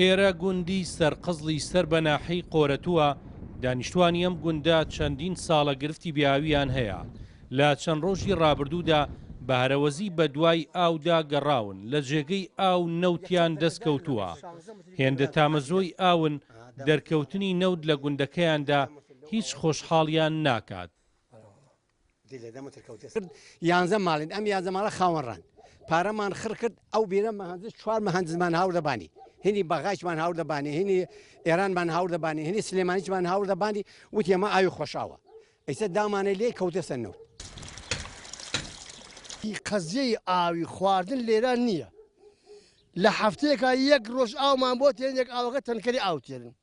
ئێرە گوندی سەرقزڵی سەر بە ناحیەی قۆرەتووە، دانیشتوانی ئەم گوندە چەندین ساڵە گرفتی بێ ئاوییان هەیە، لە چەند ڕۆژی ڕابردوودا بە هەرەوەزی بەدوای ئاودا گەڕاون، لە جێگەی ئاو نەوتیان دەستکەوتووە، هێندە تامەزرۆی ئاون، دەرکەوتنی نەوت لە گوندەکەیاندا هیچ خۆشحاڵیان ناکات. یانزە ماڵین ئەم یانزە ماڵە خاوەن ڕان پارەمان خڕ کرد ئەو بیرە مەهندس چوار مەهندسمان هاوردە بانی هینی بەغایشمان هاوردە بانی هینی ئێرانمان هاوردە بانی هینی سلێمانیشمان هاوردە بانی وتی ئەمە ئاوی خۆشاوە ئیسە دامانە لێ کەوتە سەر نەوت. قەزیەی ئاوی خواردن لێرە نییە لە هەفتەیەکا یەک ڕۆژ ئاومان بۆ تێن یەک ئاوەکە تەنکەری ئاو تێرن.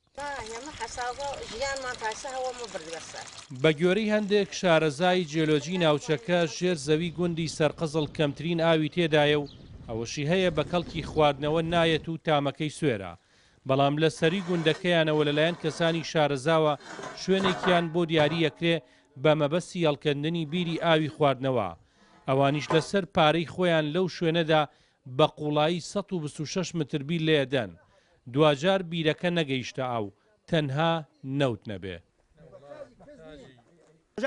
بەگوێرەی هەندێک شارەزای جیۆلۆجی ناوچەکە، ژێر زەوی گوندی سەرقزڵ کەمترین ئاوی تێدایە و ئەوەشی هەیە بە کەڵکی خواردنەوە نایەت و تامەکەی سوێرە، بەڵام لە سەروی گوندەکەیانەوە لەلایەن کەسانی شارەزاوە شوێنێکیان بۆ دیاری ئەکرێ بە مەبەستی هەڵکەندنی بیری ئاوی خواردنەوە، ئەوانیش لەسەر پارەی خۆیان لەو شوێنەدا بە قوڵایی 126 متر بیر لێدەن، دواجار بیرەکە نەگەیشتە ئاو، تەنها نەوت نەبێ.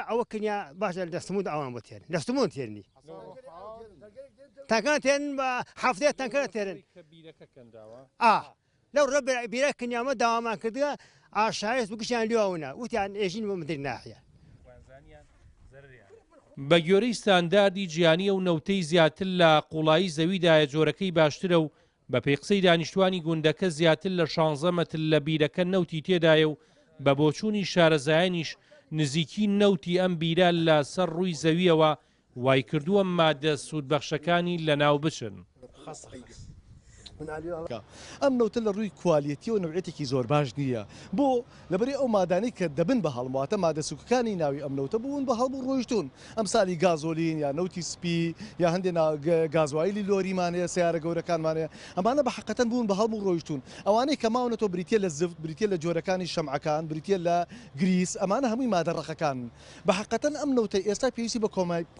ئەوە کنیا باشە لە سموت ئەوان بۆ تێرن لە سمون تێرنی تەنکە تێرن بە هەفتەیە تەنکە تێرن ئا لەو ڕۆ بیرە کنیامە داوامان کردووە ئاشایست بگشیان لێوانە وتیان ئێژین بۆ مدیر ناحیە. بە گوێرەی ستانداردی جیهانی ئەو نەوتەی زیاتر لە قوڵایی زەویدایە جۆرەکەی باشترە و بەپێی قسەی دانیشتوانی گوندەکە زیاتر لە شانزە مەتر لە بیرەکە نەوتی تێدایە و بە بۆچوونی شارەزایانیش نزیکی نەوتی ئەم بیرە لە سەر ڕووی زەوییەوە وایکردووە مادە سوودبەخشەکانی لەناو بچن. ئەم نەوتە لە ڕووی کوالێتیەوە نەوعێتێکی زۆر باش نییە بۆ؟ لەبەری ئەو مادانەی کە دەبن بە هەڵم واتە مادە سوکەکانی ناوی ئەم نەوتە بوون بە هەڵم و ڕۆیشتوون ئەمسالی گازۆلین یا نەوتی سپی یا هەندێ گازوایلی لۆریمان هەیە سەیارە گەورەکانمان هەیە ئەمانە بە حەقەتەن بوون بە هەڵم و ڕۆیشتوون ئەوانەی کە ماونەتەوە بریتیە لە زفت بریتیە لە جۆرەکانی شەمعەکان بریتیە لە گریس ئەمانە هەمووی مادە ڕەقەکانن بە حەقەتەن ئەم نەوتەی ئێستا پێویستی بە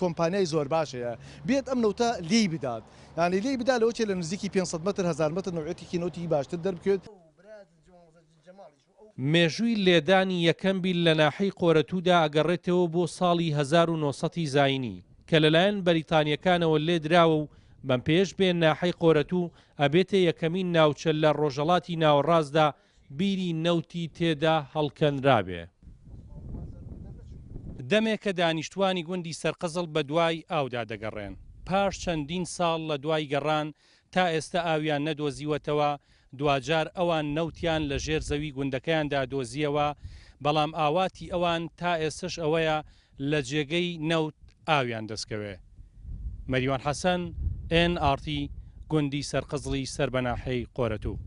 کۆمپانیای زۆر باش هەیە بێت ئەم نەوتە لێی بدات یانی لێی بدا لەوە چێ لە نزیکی 500 مەتر 1000 مەتر نەوعێتێکی نەوتی باشتر دەربکەوێت. مێژووی لێدانی یەکەم بیل لە ناحیەی قۆرەتوودا ئەگەڕێتەوە بۆ ساڵی 1900 ی زاینی کە لەلایەن بەریتانیەکانەوە لێدراوە و بەم پێیەش بێ ناحەی قۆرەتوو ئەبێتە یەکەمین ناوچە لە ڕۆژهەڵاتی ناوەڕاستدا بیری نەوتی تێدا هەڵکەنرابێ. دەمێکە دانیشتوانی گوندی سەرقزڵ بەدوای ئاودا دەگەڕێن، پاش چەندین ساڵ لە دوای گەڕان تا ئێستە ئاویان نەدۆزیوەتەوە، دواجار ئەوان نەوتیان لە ژێر زەوی گوندەکەیاندا دۆزییەوە، بەڵام ئاواتی ئەوان تا ئێستەش ئەوەیە لە جێگەی نەوت ئاویان دەستکەوێ. مەریوان حەسەن، ئێن ئاڕ تی، گوندی سەرقزڵی سەر بە ناحیەی قۆرەتوو.